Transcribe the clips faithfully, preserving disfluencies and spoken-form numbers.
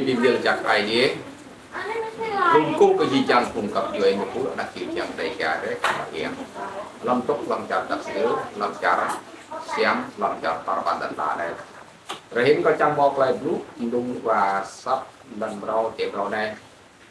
Bi mni lač jăk Aê Diê. Lŏ kkuh kơ jih jang phung găp djuê ñu pô anak čư̆ čhiăng Dega drei, hlăm dôk hlăm čar Dăp Sơ̆, hlăm čar Siam, hlăm čar tar ƀar lăn ala anei. Hruê anei kâo čiăng mâo klei blŭ, mđung wa săp lăn mrâo, čar mrâo anei.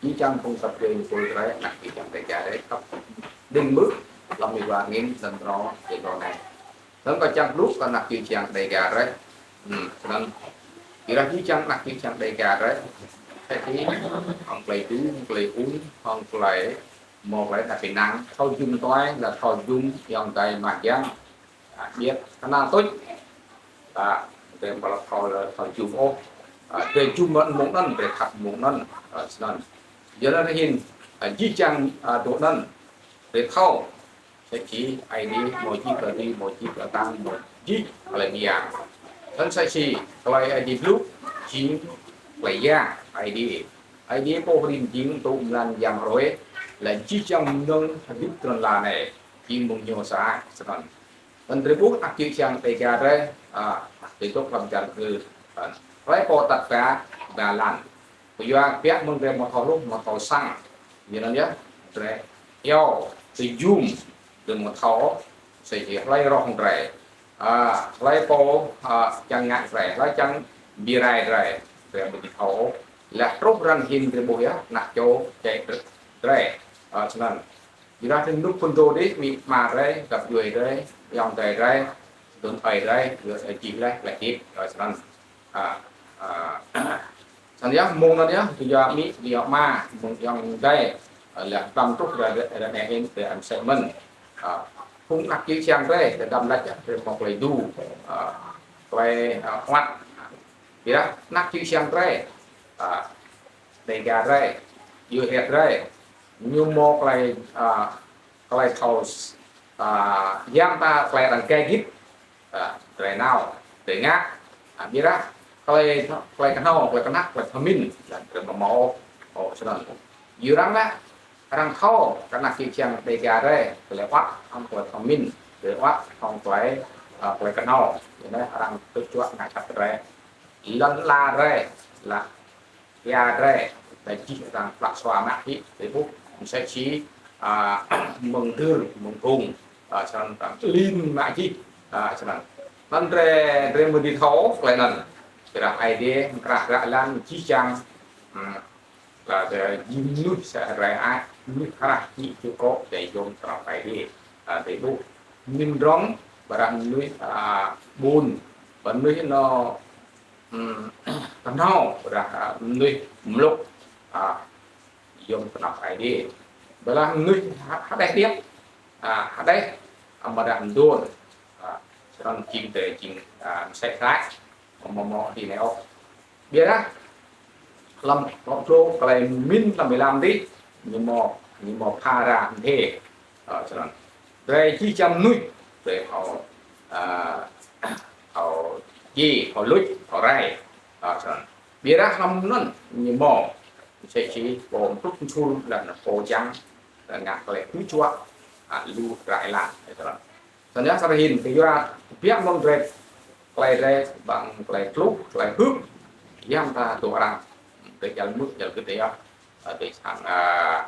Jih jang phung găp djuê ñu pô drei, anak čư̆ čhiăng Dega drei, khăp đĭng mơh, hlăm êwa angĭn lăn mrâo, čar mrâo anei. Snăn kâo čiăng blŭ kơ anak čư̆ čhiăng Dega drei. Hmm, snăn. Êrah jih jang anak čư̆ čhiăng Dega drei. Hĕ ti, hŏng klei du, hŏng klei ung, hŏng klei mâo klei êđăp ênang, thâo jum tuai, leh thâo jum ayŏng adei mah jiăng. Ah, ƀiădah knhal tuč. Ah, drei ƀu lŏ thâo leh thâo jum ôh. Ah, drei jum mơ̆ng anăn, drei khăp mơ̆ng anăn. Ah, snăn. Yua anăn hĭn, ah, jih jang, ah, dôk anăn. Drei thâo. Msĕ si Aê Diê mâo jih klei dưi, mâo jih klei ktang, mâo jih klei myang. Snăn msĕ si klei Aê Diê blŭ, jing klei yang Aê Diê. Aê Diê pô hrih mjing tŭ mlan yang hruê, leh jih jang mnơ̆ng hdĭp ti lăn ala anei, jing mơ̆ng ñu sơăi, snăn. Snăn drei ƀuh anak čư̆ čhiăng Dega drei, ah, drei dôk hlăm čar Kơk, ah, klei pô atăt ba, ba lăn. Kyua kbiă mơ̆ng drei amâo thâo hluh, amâo thâo săng. Yua anăn yơh, drei iêu, tơ jum, drei amâo thâo, msĕ si hlei roh drei. Ah, hlei pô, ah, čiăng ngă drei, hlei čiăng bi rai drei, drei amâo dưi thâo. Leh truh arăng hĭn drei ƀuh yơh, anak čô, čĕ drei. Ah, snăn. Êrah ti nuk phŭn dô dih, amĭ ama drei, găp djuê drei, ayŏng adei drei, dŭm ai drei, yua jih leh, leh dih, ah, snăn. Ah, ah, Snăn yơh, mơ̆ng anăn yơh, kyua amĭ, kyua ama, mơ̆ng ayŏng adei, ah, leh tăm truh ra, ra, ra anei hĭn, drei ăn msĕ mơ̆n. Ah, phung anak čư̆ čhiăng drei, drei đăm lač, drei mâo klei du, ah, klei, ah, huăt. Ƀiădah anak čư̆ čhiăng drei, ah, Dega drei, Yuăn drei, ñu mâo klei, ah, klei thâo, ah, yang ta klei arăng gai gĭt, ah, drei nao, drei ngă, ah, ƀiădah klei, klei knhâo, klei knhăk, klei thâo mĭn, leh drei amâo mâo, ôh, snăn. Yua arăng leh, arăng thâo, kơ anak čư̆ čhiăng Dega drei, klei huăt, hŏng klei thâo mĭn, klei huăt, hŏng klei, ah, klei knhâo, yua anei arăng tŭ juă ngă jhat drei. Lăn ala drei, leh êa drei, leh jih arăng plah sua mă hĕ, drei ƀuh, msĕ si, ah, mơ̆ng dưr, mơ̆ng ung, ah, snăn arăng lin mă jih, ah, snăn. Anăn drei, drei amâo dưi thâo, klei anăn. Kyuadah Aê Diê, mkra hră lăn, jih jang, hmm, leh drei jing mnuih sa drei ai, mnuih hrah jih jih kŏ, drei yuôm knŏng Aê Diê. Ah, drei ƀuh, mĭn drŏng, ƀiădah mnuih, ah, ƀun, ƀiădah mnuih nao Hmm, knhâo, ƀiădah, ah, mnuih mluk, ah, yuôm knŏng Aê Diê. Ƀiădah mnuih ha-, hđeh điêt, ah, hđeh, ah, amâodah mduôn, ah, snăn jing drei jing, ah, msĕ sơăi, amâo mâo, mâo ti anei ôh. Ƀiădah, hlăm hlŏng dlô klei mĭn hlăm êlam dih, ñu mâo, ñu mâo pha ra mdê, ah, snăn. Drei jih jang mnuih, drei thâo, ah, thâo djiê, thâo luč, thâo rai. Ah, snăn. Ƀiădah hlăm anăn ñu mâo, msĕ si pô mtrŭt msur leh anăn pô čiăng, leh ngă klei tui juă, ah, lu rai lăn. Snăn. Snăn yơh srăng hĭn, kyua kbiă mơ̆ng drei, klei drei, ƀăng klei tluh, klei hưp, yang ta dôk arăng, drei djăl mưč, djăl gĭt yơh. Ah, drei srăng, ah,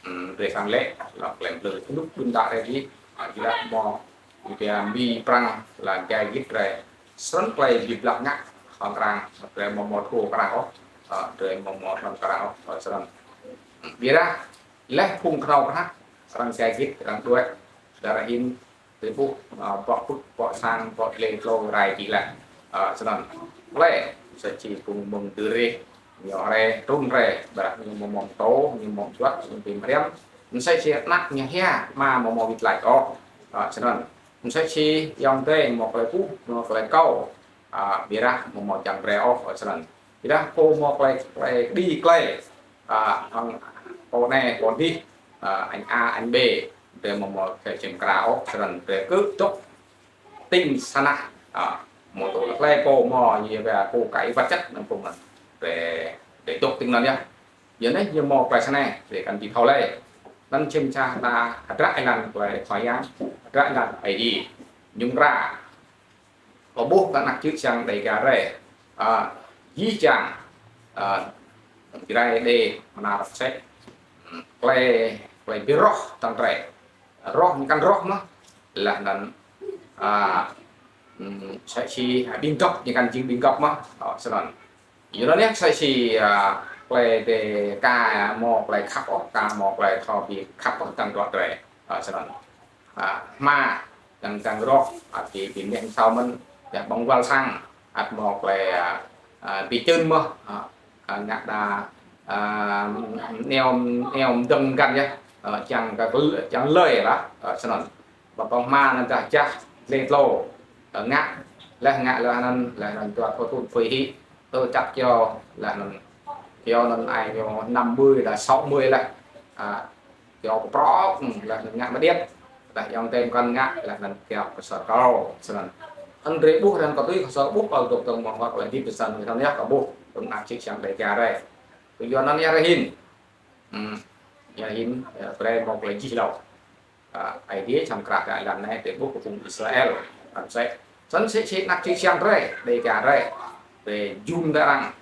Hmm, drei srăng lĕ, lŏ klei mplư, knŭk đưm đă drei dih, ah, jih leh mâo, ñu pia Mi Prăng leh gai gĭt drei. Snăn klei bi blah ngă, hŏng arăng, drei amâo mâo thâo kơ arăng ôh, ah, drei amâo mâo thâo kơ arăng ôh, ah, snăn. Hmm, ƀiădah, leh phung knhâo knhăk, arăng gai gĭt, arăng đuĕ, dah ară anei, Drei ƀuh, ah, boh pưk, boh sang, boh dlê tlô rai jih leh. Ah, snăn. Leh, msĕ si phung mơ̆ng dưr rih, ñu hriê, trŭn hriê, ƀiădah ñu amâo mâo mtô, ñu amâo mâo juăt, ñu bi mhriăm. Msĕ si anak ñu hia, ama amâo mâo wĭt lač ôh. Ah, snăn. Msĕ si ayŏng adei mâo klei ƀuh, mâo klei akâo. Ah, ƀiădah amâo mâo čiăng brei ôh, ah, snăn. Ƀiădah pô mâo klei, klei kđi klei. Ah, hŏng pô anei, pô dih, ah, anh A, anh B, drei amâo mâo klei čiăng mkra ôh, snăn drei kơ dôk tĭng sa nah, ah, mâo tŭ leh klei pô mâo, ñu wê pô kơ êbat čăt, anăn pô mơ̆n. Drei, drei dôk tĭng anăn yơh. Yua anei, ñu mâo klei snei, drei kăn bi thâo lei. Anăn čĭm čhah ta hdră êlan klei Khua Yang, hdră êlan Aê Diê. Ñu mkra. Kâo ƀuh kơ anak čư̆ čhiăng Dega drei. Ah, jih jang. Ơ, Jrai đê mna rơ̆k sĕ. Klei, klei bi roh tăng drei. Roh ñu kăn roh mơh. Leh anăn, a, ưm, sĕ si, a, ƀĭng găp ñu kăn jing ƀĭng găp mơh. Ơ, snăn. Yua anăn yơh sĕ si, a, klei ti ka mâo klei khăp ôh, ka mâo klei thâo bi khăp ôh tăng drei. Ơ, snăn. A, hma, tăng, tăng roh, a, ti, ti neh sau mơ̆n, ya ƀơ̆ng wăl sang, ăt mâo klei, a, a, bi čưn mơh, a, a, ngă đa, a, neo, neo mdơ̆ng mgăn yơh, a, čiăng kơ, čiăng lơi lah, a, snăn. Ƀă pô hma anăn dah jah, leh tlô, a, ngă, leh ngă leh anăn, leh anăn tuat kơ tŭ pui hĭ, tơ čăk kyâo, leh anăn, kyâo anăn ai ñu năm mươi dah sáu mươi leh. A, kyâo kơ prŏk, leh anăn ngă mdiêt. Dah ayŏng adei mkăn ngă, leh anăn kyâo kơ sơ kâo, snăn. Anăn drei ƀuh, anăn kơ tui kơ sơ ƀuh, kơ dôk tơ̆ng mơ̆ng wăk leh dĭp pơsăn, snăn yơh kơ ƀuh, tơ̆ng anak čĭ čiăng đei kyar rei. Tui yua anăn yơh rei hĭn. Hmm. Yơh hĭn, ya, brei mâo klei jih êlâo. A, Aê Diê srăng krah kơ êlan anei, drei ƀuh kơ phung Israel. Anăn sĕ, snăn sĕ si anak čĭ čiăng drei, đei kyar rei. Drei jum drei arăng.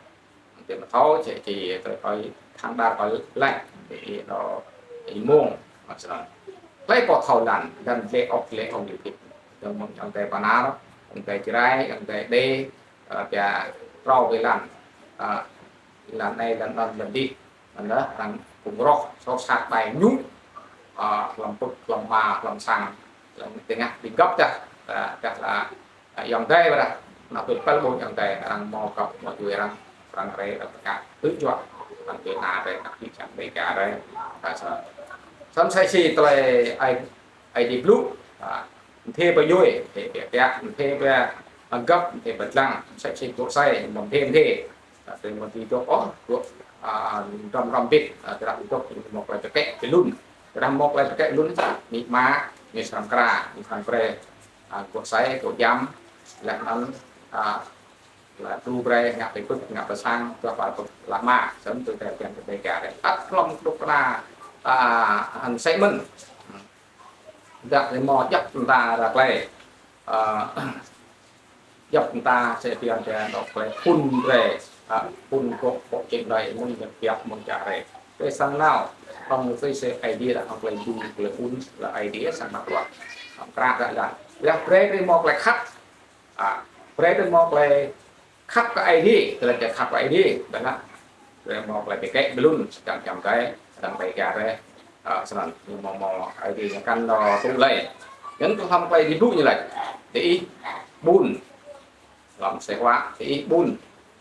Drei mthâo, sĕ si drei kơ thăng đar kơ lač. Drei ih dôk ih mông. Snăn. Klei pô thâo lăn, lăn lĕ ôk lĕ ôk dih. Dơ̆ng mơ̆ng ayŏng adei Bahnar, ayŏng adei Jrai, ayŏng adei Đê, a, pia trâu bi lăn. A, lăn anei, lăn anăn, lăn dih. Anăn arăng phung roh, sŏk sat ƀai ñu. A, hlăm pưk, hlăm hma, hlăm sang, hlăm ti ngă, bi găp dah, a, dah lah, a, ayŏng adei ƀiădah, anăn tui păl ƀuôn ayŏng adei, arăng mâo găp, mâo djuê arăng, arăng rei, arăng pơkă, tŭ juă, arăng tui na rei, arăng ti čang rei, ka rei, a, sa. Snăn sĕ si klei Aê, Aê Diê blŭ, a, mdê bi djuê, mdê bi tiak, mdê bi, a, găp, mdê bi dlăng, sĕ si dôk sĕ, mdê mdê. Ơ, drei mâo ti dôk ôh, dôk, a, răm răm bĭt, a, drei dôk mâo klei pơkĕ bi lŭn. Drei mâo klei pơkĕ lŭn sa, mĭ ma, mĭ srăng kra, mĭ srăng kre, a, dôk sĕ, dôk jam, leh anăn, a, leh đru brei, ngă bi pưk, ngă bi sang, dôk bi pưk, leh ma, snăn tui drei čiăng bi kyar rei. Ăt klŏm dôk kna, a, hŏng sĕ mơ̆n. Dah drei mâo djăp mta ră klei. A, djăp mta sĕ pian drei dôk klei phŭn drei. A, phŭn kŏ, kŏ čĭng drei mơ̆ng djăp mơ̆ng čar drei. Drei srăng nao, hŏng sĕ si Aê Diê dah hŏng klei jum klei phŭn, leh Aê Diê srăng mă bruă. Hŏng krah dah lăn. Leh brei drei mâo klei khăp. A, brei drei mâo klei khăp kơ Aê Diê, tơdah drei khăp kơ Aê Diê, ƀiădah drei mâo klei pơkĕ bi lŭn, sdang čăm drei, sdang bi kyar rei, a, snăn, ñu mâo, mâo Aê Diê ñu kăn dôk tŭ lei. Anăn kơ hlăm klei Aê Diê blŭ ñu lač, diih ƀun, hlăm asei huă, diih ƀun,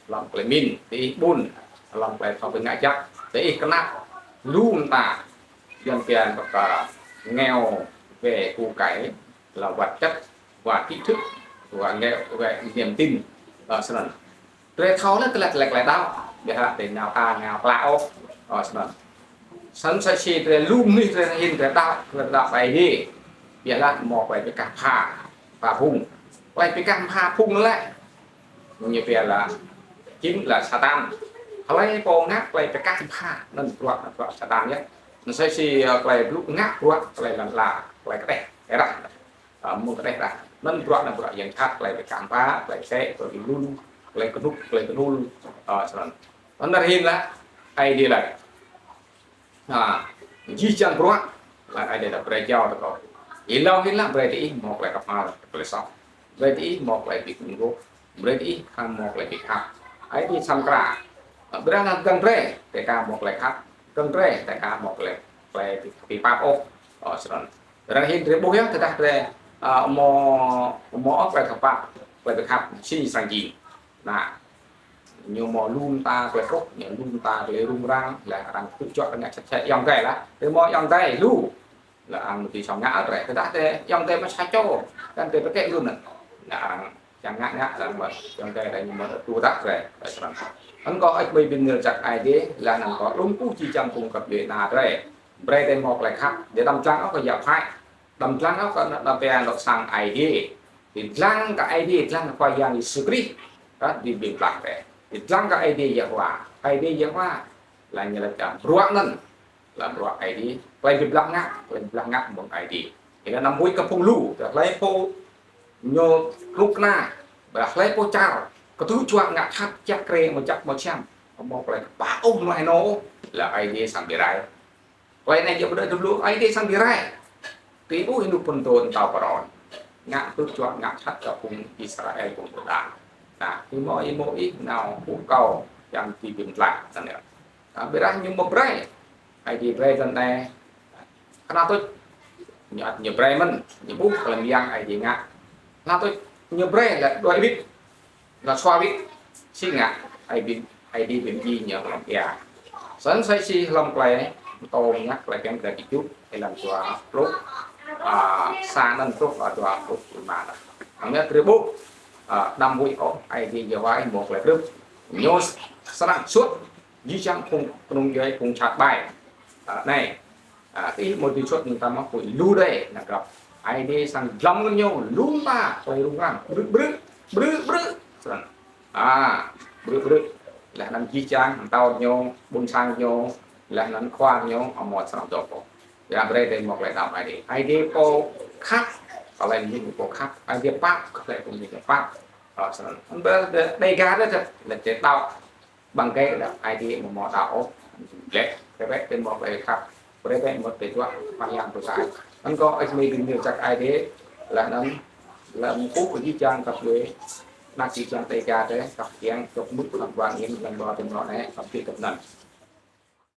hlăm klei mĭn, diih ƀun, hlăm klei thâo bi ngă jăk, diih knap, lu mta, yuăn pia kơ nghèo về của cải, là vật chất và tri thức và nghèo về niềm tin. Ơ, snăn. Drei thâo leh klei, klei, klei đăo. Ƀiădah drei nao ka, nao klă ôh. Ơ, snăn. Snăn sĕ si drei lu mnuih drei hĭn drei đăo, drei đăo Aê Diê. Ƀiădah mâo klei bi kah mbha, mbha phung. Klei bi kah mbha phung leh. Ñu pia là chính là Satan. Hlei pô ngă klei bi kah mbha, anăn bruă, anăn bruă Satan yơh. Anăn sĕ si, ơ, klei blŭ ngă bruă, klei lăn ala, klei kđeh, êrah. A, mơ̆ng kđeh dah. Anăn bruă, anăn bruă yang jhat, klei bi kah mbha, klei sĕ, klei bi lŭn, klei knŭk, klei knŭl, a, snăn. Anăn hĭn lah, Aê Diê lač. A, jih jang bruă, lah Aê Diê lač brei jao tơ kâo. Êlâo hĭn lah brei diih mâo klei kmhal, klei soh. Brei diih mâo klei bi kgŭ, brei diih hŏng mâo klei bi khăp. Aê Diê srăng kra. A, ƀiădah anăn dơ̆ng drei, drei ka mâo klei khăp. Dơ̆ng drei, drei ka mâo klei, klei bi, bi pap ôh. Ơ, snăn. Ară anei drei ƀuh yơh, tơdah drei, a, mâo, mâo ôh klei khăp, klei bi khăp, si srăng jing. Nah, ñu mâo lu mta klei truh, ñu lu mta klei rŭng răng, leh arăng tŭ juă kơ ngă čăt čăt ayŏng adei lah. Drei mâo ayŏng adei lu. Leh arăng mâo ti sŏng ngă drei, tơdah drei ayŏng adei mâo sa čô, kăn drei pơkĕ lu anăn. Leh arăng čiăng ngă ngă, arăng mâo ayŏng adei drei ñu mâo tu dah drei, drei srăng. Anăn kâo ăt mĭn bi nil jăk Aê Diê, leh anăn kâo lŏ kkuh jih jang phung găp djuê ana drei. Brei drei mâo klei khăp, drei đăm dlăng ôh kơ yap hăi. Đăm dlăng ôh kơ anăn, đăm pia anăn sang Aê Diê. Drei dlăng kơ Aê Diê, dlăng kơ Khua Yang Yêsu Krist. Kơ drei bi blah drei. Drei dlăng kơ Aê Diê Yêhôwa. Aê Diê Yêhôwa. Lah ñu lač kơ bruă anăn. Lah bruă Aê Diê. Klei bi blah ngă, klei bi blah ngă mơ̆ng Aê Diê. Ih anăn năm huĭ kơ phung lu, kơ hlei pô ñu knŭk kna. Ƀiădah hlei pô čar. Kơ tŭ juă ngă jhat, čăk kre, mâo jăk, mâo čhiăm. Amâo klei kpă ôh mlei nô, leh Aê Diê srăng bi rai. Klei anei jăk ƀiădah dŭm lu Aê Diê srăng bi rai. Ti ƀuh ênuk phŭn tôn tao pron. Ngă tŭ čuă ngă čăt kơ phung Israel phung tơdah. Nah, ti mâo êmô ih nao ƀuh kâo yang ti bi mtlaih. Snăn yơh. Nah, ƀiădah ñu mâo brei. Aê Diê brei dơ̆ng anei. Knhal tuč. Ñu ăt ñu brei mơ̆n. Ñu ƀuh klei myang Aê Diê ngă. Knhal tuč ñu brei leh đuĕ wĭt. Leh sua wĭt, si ngă, Aê Diê, Aê Diê bi mdjiê ñu hlăm êa. Snăn msĕ si hlăm klei, mtô mñă klei bhiăn kdrêč kjuh, êlan dua pluh, a, sa anăn truh, a, dua pluh êma anăn. Anăn drei ƀuh, a, đăm huĭ ôh, Aê Diê Yêhôwa mâo klei grăp. Ñu srăng suôt, jih jang phung, knŏng djuê phung čhat ƀai. A, anei, a, ti mâo ti čuôt mta mă pui lu dê nao grăp. Aê Diê srăng dlăm kơ ñu lu mta klei rŭng răng. Brư̆, brư̆, brư̆, brư̆. Snăn. A, brư̆, brư̆. Leh anăn jih jang, mtao ñu, ƀuôn sang ñu, leh anăn khua ñu, amâo srăng dôk ôh. Ya brei dê mâo klei đăo Aê Diê. Aê Diê pô khăp, klei ñu pô khăp. Aê Diê pap, klei pô ñu pap. A, snăn. Anăn brei dê, dê ga dê, dê, dê đăo. Ƀăng êgei dah Aê Diê amâo mâo đăo ôh. Leh, brei bĕ dê mâo klei khăp. Brei bĕ mâo klei juă, Khua Yang brei sa. Anăn kơ ih mĭn gĭr čăk Aê Diê, leh anăn, leh anăn kkuh kơ jih jang găp djuê, anak jih jang Dega dê, găp kiăng, găp mŭt, găp wang yin, leh anăn mâo ti mâo anei, găp ti găp anăn.